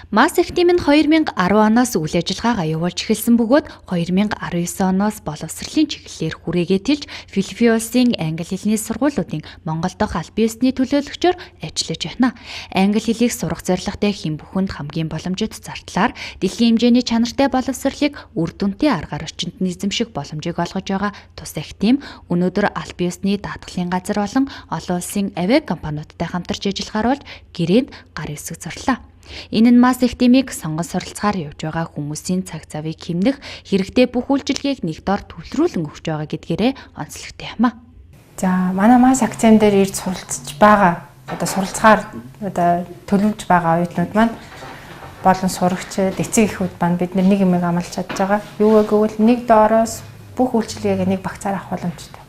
Mass Academy нь 2010 оноос үйл ажиллагаагаа явуулж эхэлсэн бөгөөд 2019 оноос боловсролын чиглэлээр хүрээгээ тэлж Филиппин улсын англи хэлний сургуулиудын Монгол дахь албан ёсны төлөөлөгчөөр ажиллаж байна. Англи хэлийг сурах зорилготой хэн бүхэнд хамгийн боломжит зардлаар дэлхийн хэмжээний чанартай боловсролыг үр дүнтэй аргаар орчинд нь эзэмших боломжийг олгож байгаа тус академи өнөөдөр албан ёсны даатгалын газар болон олон улсын авиа компаниудтай хамтарч ажиллахаар болж гэрээнд гар үсэг зорлоо. Энэ нь Mass Academy-г сонгон суралцахаар явж байгаа хүмүүсийн цаг завыг хэмнэх, хэрэгтэй бүх үйлчилгээг нэг дор төвлөрүүлэн өгч байгаа гэдгээрээ онцлогтой юм а. За, манай Mass Academy дээр ирж суралцж байгаа, одоо суралцахаар одоо төлөвлөж байгаа оюутнууд маань болон сурагчид, эцэг эхүүд маань бид нэг юмыг амлаж чадж байгаа. Юу вэ гэвэл нэг доороос бүх үйлчилгээг нэг багцаар авах боломжтой.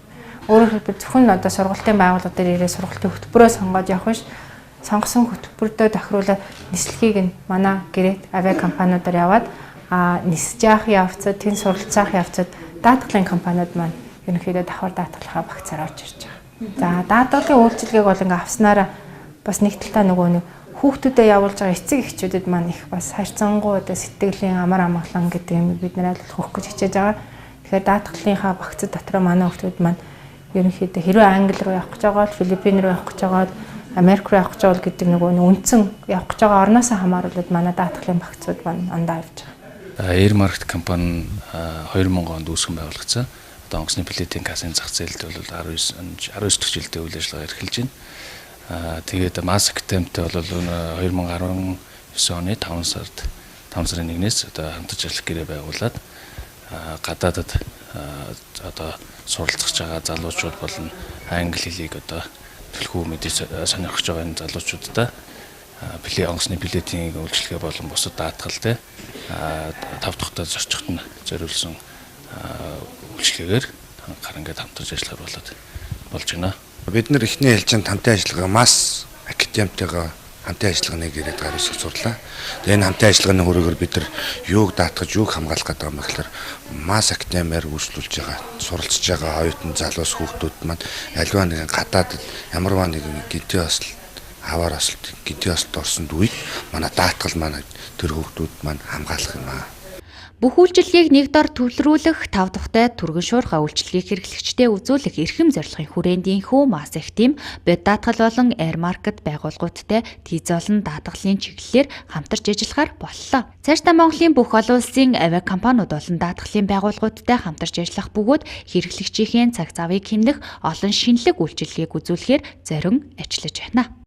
Өөрөөр хэлбэл, зөвхөн одоо сургалтын байгууллага дээр ирээ сургалтын хөтөлбөрөө сонгоод явах биш, сонгосон хөтөлбөртөө тохируулаад нислэгийг нь манай гэрээт авиа компаниудаар яваад нисэж явах явцад, тэн суралцах явцад даатгалын компаниуд маань ерөнхийдөө давхар даатгалынхаа багцаар орж ирж байгаа. За, даатгалын үйлчилгээг бол ингээ авснараа бас нэг талтаа нөгөө нэг хүүхдүүдэд явуулж байгаа эцэг эхчүүдэд маань их бас харьцангуй одоо сэтгэлийн амар амгалан гэдэг юм бид нар аль болох өгөх гэж хичээж байгаа. Тэгэхээр даатгалынхаа багцад дотроо манай хүүхдүүд маань ерөнхийдөө хэрвээ Англи руу явах гэж байгаа бол, Филиппин руу явах гэж байгаа бол, Америк руу явах гэж байгаа гэдэг нөгөө үндсэн явах гэж байгаа орноосоо хамааруулаад манай даатгалын багцууд маань ондоо явж байгаа. Air Market компани 2000 онд үүсгэн байгуулагдсан. Одоо онгоцны билетийн кассын зах зээлд бол 19 19 дахь жилдээ үйл ажиллагаа эрхэлж байна. Тэгээд Mass Academy-тэй бол 2019 оны 5 сард 5 сарын 1-ээс одоо хамтарч ажиллах гэрээ байгуулад гадаадад одоо суралцах байгаа залуучууд болон англи хэлийг одоо түлхүү мэдээ сонирхож байгаа энэ залуучуудаа билет, онгоцны билетийн үйлчилгээ болон бусад даатгал, те, тав тухтай зорчиход нь зориулсан үйлчилгээгээр гар ингээд хамтарч ажиллахаар болоод болж байна. Бид нар эхний ээлжинд хамтын ажиллагаа Mass Academy-тэйгээ хамтын ажиллагааны гэрээд гар үсэг зурлаа. Тэгээ энэ хамтын ажиллагааны хүрээгээр бид нар юуг даатгаж, юуг хамгаалах гэдэг юм бэ гэхээр Mass Academy-аар үйлчлүүлж байгаа, суралцж байгаа оюутан залуус хүүхдүүд маань аливаа нэгэн гадаадд ямарваа нэгэн гэнтийн осол, аваар осолт, гэнтийн осолд орсон үед манай даатгал маань тэр хүүхдүүд маань хамгаалах юм аа. Бүх үйлчилгээг нэг дор төвлөрүүлэх, тав тухтай түргэн шуурхай үйлчилгээг хэрэглэгчдэд үзүүлэх эрхэм зорилгын хүрээнд ийнхүү Mass Academy бодит даатгал болон Air Market байгууллагуудтай тийз олон даатгалын чиглэлээр хамтарч ажиллахаар боллоо. Цаашдаа Монголын бүх олон улсын авиа компаниуд болон даатгалын байгууллагуудтай хамтарч ажиллах бөгөөд хэрэглэгчийн цаг завыг хэмнэх олон шинэлэг үйлчилгээг үзүүлэхээр зорин ажиллаж байна.